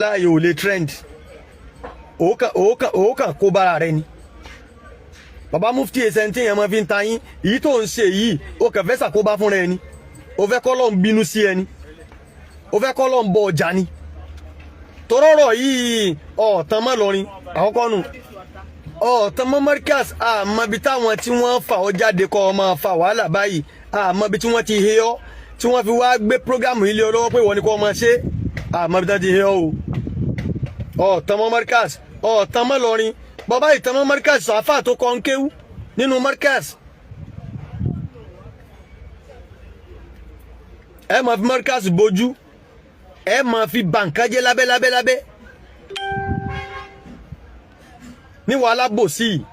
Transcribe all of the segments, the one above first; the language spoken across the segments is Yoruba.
Láàyè ò lè trend. Òókàn kó bára rẹ ni. Bàbá Mufti ẹsẹ̀ tí èèyàn máa fi ń ta yín. Èyí tó ń ṣe yìí, ó kàn fẹ́ ṣàkóbá fúnra ẹni. Ó fẹ́ kọ́ lọ́n bínú sí ẹni, ó fẹ́ kọ́ lọ́n bọ ọjà ni. Torọ́rọ̀ yìí, ọ̀tán mọ́ lọrin àkọ́kọ́ nù, ọ̀tán mọ́ Markaz. Àmọ́ ibi táwọn tí wọ́n fà ọ́ jáde kọ́ ọ máa fa wàhálà báyìí. Àmọ́ ibi tí wọ́n ti he ọ́, tí wọ́n fi wá gbé program ilé ọ lọ́wọ́ pé wọ́n ní kó máa ṣe. Àmọ́ ibi tí wọ́n ti he ọ́ o. Ọ̀tán mọ́ Markaz, ọ̀tán mọ́ lọrin. Bàbá ìtàn mọ́ Markaz, sàáfà tó kọ́ ń kéwú nínú Markaz, ẹ máa fi Markaz bójú, ẹ máa fi bàǹkà jẹ́ lábẹ́ lábẹ́ lábẹ́ ní wàhálà bò sí i.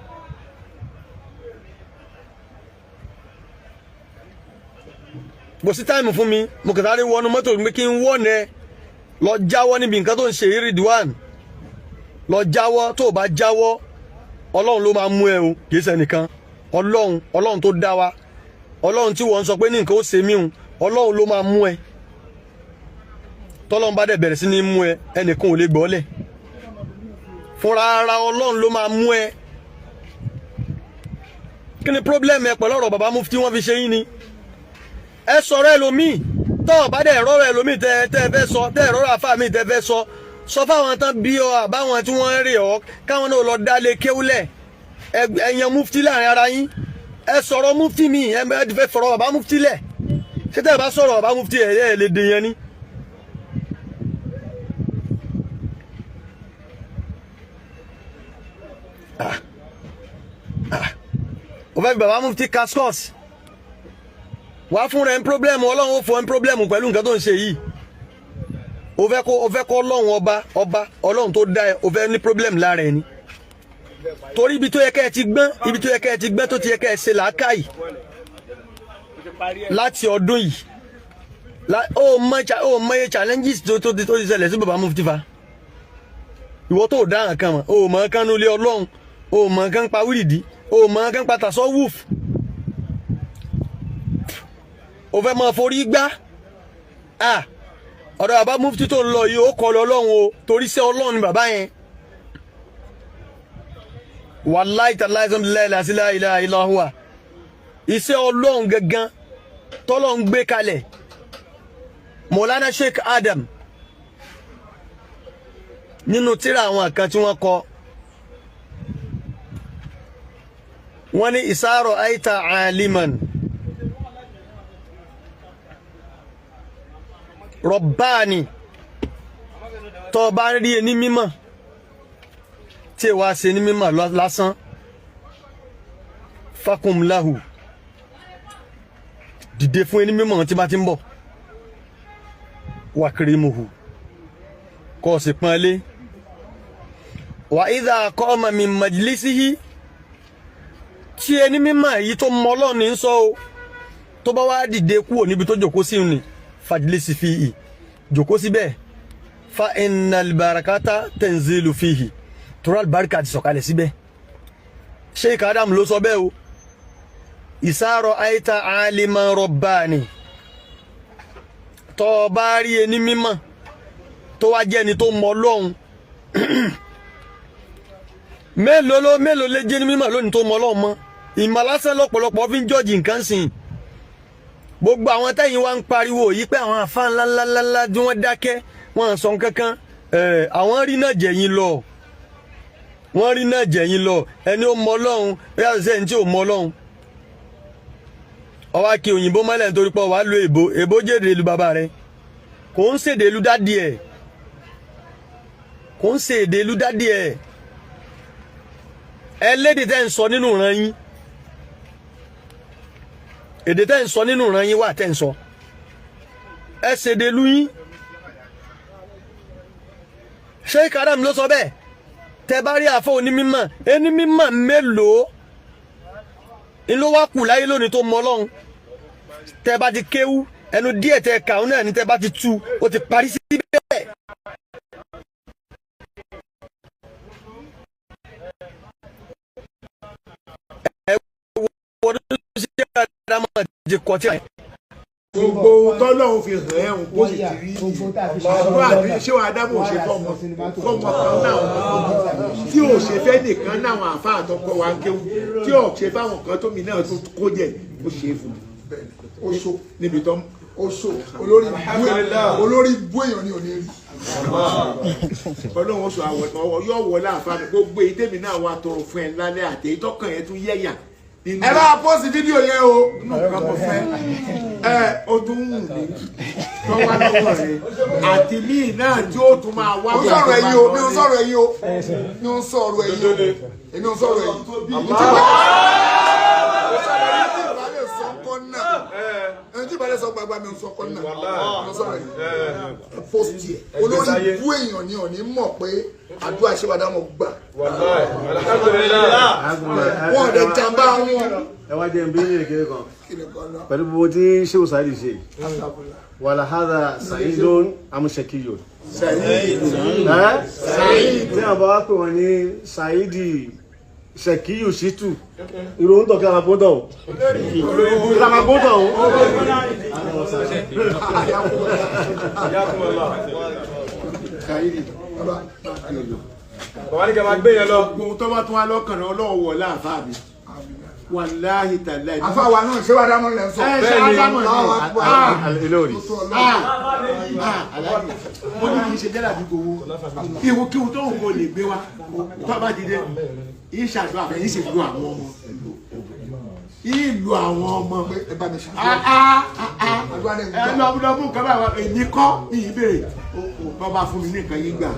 Kò sí time fún mi. Mo kàn sáré wọnú mọ́tò mi kí n wọ́n ẹ lọ jáwọ́ níbi nǹkan tó ń ṣe yìí. Ridwan, lọ jáwọ́. Tó o bá jáwọ́, Ọlọ́run ló máa mú ẹ o, kì í ṣe nìkan. Ọlọ́run, Ọlọ́run tó dá wa, Ọlọ́run tí wọ́n ń sọ pé ní nǹkan ó ṣe mí hùn, Ọlọ́run ló máa mú ẹ. Tọ́lọ́run bá dẹ̀ bẹ̀rẹ̀ sí ní mú ẹ, ẹnìkan ò lè gbọ́ lẹ̀. Fúnra ara Ọlọ́run ló máa mú ẹ. Kí ni problem ẹ pẹ̀lú ọ̀rọ̀ bàbá Mufti? Wọ́n fi ṣe yín ni. Ẹ sọ̀rọ̀ ẹlòmíì. Tọ́ ọ bá dẹ̀ rọ́rọ̀ ẹlòmíì tẹ́ tẹ́ fẹ́ sọ, tẹ́ rọ́rọ̀ àfa mi tẹ́ fẹ́ sọ, sọ fáwọn tán bí ọ àbáwọn tí wọ́n ń rè ọ, káwọn náà lọ dálé kéwúlẹ̀. Ẹ̀yàn Mufti láàrin ara yín, ẹ sọ̀rọ̀ Mufti mi. Ẹ fẹ́ fọ̀rọ̀ bàbá Mufti lẹ̀. Ṣé tẹ́ ẹ bá sọ̀rọ̀ bàbá Mufti, ẹ ẹ lè dè yẹn ni. Ah. Ah. O fẹ́ fi bàbá Mufti cascos wàá fún rẹ ń problem. Ọlọ́run ó fún ẹ ń problem pẹ̀lú nǹkan tó ń ṣe yìí. O fẹ́ kó Ọlọ́run ọba, ọba Ọlọ́run tó dá ẹ, o fẹ́ ní problem lára ẹ ni. Torí ibi tó yẹ kẹ́ ẹ ti gbọ́n, ibi tó yẹ kẹ́ ẹ ti gbọ́n, tó ti yẹ kẹ́ ẹ ṣe làákàyè láti ọdún yìí, ó mọ iye challenges tó ti ṣẹlẹ̀ sí bàbá Mufti fa. Ìwọ tó dá nǹkan mọ̀, ó mọ̀ nǹkan nulẹ̀ Ọlọ́run, ó mọ̀ nǹkan pa wíìdì, ó mọ̀ nǹkan pa tasawuf, ó fẹ́ máa forí gbá. Ọ̀dọ̀ bàbá Mufti tó ń lọ yìí, ó kọ lọ Ọlọ́run o, torí iṣẹ́ Ọlọ́run ni bàbá yẹn. Wàláì tàláì sọ́mdúláì la ilaha illa huwa, iṣẹ́ Ọlọ́run gangan tọ́lọ́run gbé kalẹ̀. Mọ̀lánà Sheikh Adam, nínú tírà àwọn kan tí wọ́n kọ, wọ́n ní ìsáàrọ̀ àìta aliman rọ̀báàni, tó bá rí ẹni mímọ̀ tí wàá ṣe ní mímọ̀ lásán, fakum lahu, dìde fún ẹni mímọ̀ tí bá ti ń bọ̀, wàkìrìmùhù, kọ́ ọ sì pọ́n lé. Wà idha qama min majlisihi, tí ẹni mímọ̀ èyí tó mọ Ọlọ́run ní ń sọ o, tó bá wá dìde kúrò níbi tó jòkó sí ni, fajlisi fihi, jòkó síbẹ̀, fa innal barakata tanzilu fihi, torí àlùbáríkà ti sọ̀kalẹ̀ síbẹ̀. Sheikh Adam ló sọ bẹ́ẹ̀ o. Ìsáàrọ̀ àìta aliman rabbani, tó bá rí ẹni mímọ̀ tó wá jẹ́ ẹni tó mọ Ọlọ́run. Mélòó ló mélòó lè jẹ́ ní mímọ̀ lónìí tó mọ Ọlọ́run mọ́? Ìmọ̀ lásán lọ́pọ̀lọpọ̀ fi ń jọ́ọ̀jì nǹkan sìn. Gbogbo àwọn tẹ́yìn wá ń pariwo yìí pé àwọn àfa ńláńláńlá tí wọ́n dákẹ́, wọ́n sọ kankan, àwọn rí náà jẹ̀yìn lọ, wọ́n rí náà jẹ̀yìn lọ. Ẹni ó mọ Ọlọ́run ó yàtọ̀ sí ẹni tí ò mọ Ọlọ́run. Ó wá kí òyìnbó mọ́lẹ̀ nítorí pé wàá lo èbó. Èbó jèrè ìlú bàbá rẹ̀, kò ń ṣèdè ìlú daddy ẹ̀, kò ń ṣèdè ìlú daddy ẹ̀. Ẹ lédè tẹ́ ń sọ nínú ìran yín, èdè tẹ́ ń sọ nínú ìran yín wà tẹ́ ń sọ. Ẹ ṣèdè ìlú yín. Sheikh Adam ló sọ bẹ́ẹ̀. Tẹ́ bá rí àfọ onímọ̀, ẹni mímọ̀ mélòó ló wá kù láyé lónìí tó mọ Ọlọ́run? Tẹ́ bá ti kéwú ẹnu díẹ̀ tẹ́ kàún náà ní, tẹ́ bá ti tú, ó ti parí síbẹ̀. Ẹ wo ọdún sí Ádámọ̀ ti kọ tí Gbogbo ohun tọ́lọ́run fi hàn ẹ́ òun bó sì ti rí ọdún àti ṣé wàá dábò ṣe fọmọ fọmọ kan náà tí ò ṣe fẹ́ nìkan náà àwọn àfa àtọkọ wa ń kéwú tí ò ṣe fáwọn kan tómi náà tó kó jẹ ó ṣe é fún mi Oṣó níbi tó ń oṣó, olórí bú, olórí bú èèyàn ni ò ní rí. Ọlọ́run ó sọ àwọ̀ ọwọ́ yóò wọ láàfa mi. Gbogbo èyí tèmi náà wà tọrọ fún ẹ lálẹ́ àti èyí tọkàn yẹn tún yẹ̀yà nínú Ẹ bá post fídíò yẹn o. Nínú nǹkan mo fẹ́ ẹ ó tún wù mí tọ́wá lọ́wọ́ rẹ àti míì náà tí ó tún máa wá. Mi ò sọ̀rọ̀ ẹ̀yin o, mi ò sọ̀rọ̀ ẹ̀yin o, mi ò sọ̀rọ̀ ẹ̀yin o, èmi ò sọ̀rọ̀ ẹ̀yin. Tí ìbálẹ̀ sọ kọ́ náà, ẹni tí ìbálẹ̀ sọ gbagba, mi ò sọ kọ́ náà, mi ò sọ̀rọ̀ ẹ̀yin. Ẹ post yẹ. Olórí bú èèyàn ni ò ní mọ̀ pé àdúrà ṣé wàá dáhùn gbà. Wọn ò dẹ̀ jàmbá wọn. Ẹ wá jẹ́ n bí ní èkéde kan. Kí ni kan náà? Pẹ̀lú gbogbo tí Shehu Saheed ṣe, wàlá hádà sa'idun amúṣekíyò ẹ tí àwọn bá wá pè wọ́n ní Saheed Ṣèkíyù Ṣítù, ìròyìn tọ̀ kí a máa gbódọ̀ o, kí a máa gbódọ̀ o. Bàbá. Bàbá ní kí a máa gbé yẹn lọ. Gbogbo tó bá tún wá lọ́kàn rẹ, Ọlọ́run wọ̀ láàfáà mi, wàláhì tàláhì. Àfàwà náà, ṣé wàá dáhùn lẹ́ ń sọ. Ẹ ṣe ádámọ̀ ni. Olórí. Aláàjì, mo ní kì í ṣe jẹ́lá àdúgbò owó ìwò kí wo tó ń kó lè gbé wa tó bá ti dé ìṣàdúrà fẹ́ yìí sì lu àwọn ọmọ ìlú àwọn ọmọ. Ẹ bá mi ṣàdúrà. Àdúrà lẹ́ ń Ẹ gbà. lọ lọ mú nǹkan báyìí wá, èmi kọ́ ní ìbéèrè bọ́ bá fún mi ní nǹkan yín gbà.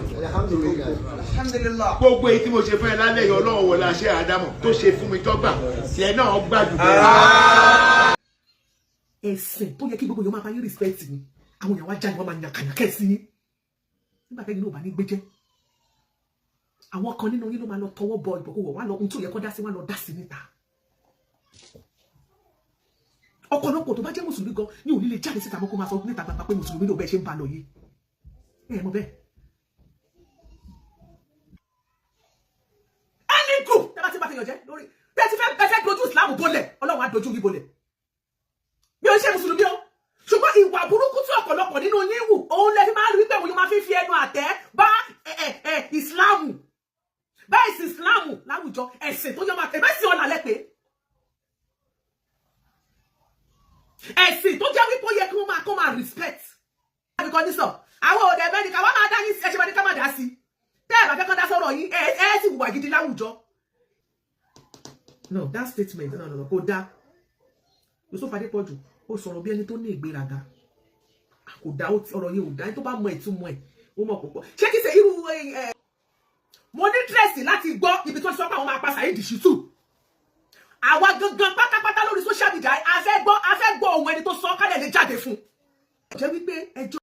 Gbogbo èyí tí mo ṣe fún ẹ lálẹ́ yìí, Ọlọ́run wọlé aṣẹ́ àdámọ̀ tó ṣe fún mi tọ́gbà tiẹ̀ náà gbà jù bẹ́ẹ̀. Ẹ̀sìn tó yẹ kí gbogbo èèyàn máa bá yín respect ni àwọn èèyàn wá jáde, wọ́n máa yànkàyànkẹ́ sí yín nígbà tẹ́yìn náà ò bá ní gbé jẹ́. Àwọn kan nínú yín ló máa lọ tọwọ́ bọ ìbọ̀kúwọ̀ wá lọ ohun tí ò yẹ kó dá sí, wá lọ dá sí níta. Ọ̀pọ̀lọpọ̀ tó bá jẹ́ mùsùlùmí gan ní òní lè jáde síta mọ́ kó máa sọ níta gbangba pé mùsùlùmí ló bẹ́ẹ̀ ṣe ń ba lọ yìí. Ẹ mọ̀ bẹ́ẹ̀. Any group tẹ́ bá ti bá ti yàn jẹ́ lórí bẹ́ẹ̀ ti fẹ́ ẹ fẹ́ dojú Islam bolẹ̀, Ọlọ́run á dojú yín bolẹ̀. Mi ò ṣe mùsùlùmí o, ṣùgbọ́n ìwà burúkú tí ọ̀pọ̀lọpọ̀ nínú yín wù, òun lẹ fi máa ń rí wípé òun máa fi fi ẹnu àtẹ́ bá ẹ ẹ ẹ ìsìláàmù, bá ẹ̀sìn ìsìláàmù láwùjọ. Ẹ̀sìn tó yọ máa tẹ̀ bẹ́ẹ̀ sí ọ̀nà lẹ́pẹ́ ẹ̀sìn tó jẹ́ wípé ó yẹ kí wọ́n máa kó máa respect. Àbíkọ́ ní sọ àwọn òde Amẹ́ríkà wọ́n máa dá yín, ẹ̀ṣẹ̀ máa ní ká má dá sí tẹ́ ẹ̀ bá fẹ́ kán dá sọ̀rọ̀ yín, ẹ̀ ẹ̀ sì wùwà gidi láwùjọ. No, that statement, no, no, no, kò dáa. Yusuf Adépọ̀jù, ó sọ̀rọ̀ bí ẹni tó ní ìgbéraga. Kò dá ọ̀rọ̀ yìí ò dá. Ẹni tó bá mọ ìtumọ̀ ẹ̀, ó mọ̀ púpọ̀. Ṣé kìí ṣe irú ẹ mo ní dírẹ́sì láti gbọ́ ibi tó ti sọ pé àwọn máa pa Saheed Shittu. Àwa gangan pátápátá lórí social media, a fẹ́ gbọ́, a fẹ́ gbọ́ ohun ẹni tó sọ kálẹ̀ lè jáde fún. Jẹ́ wípé ẹjọ́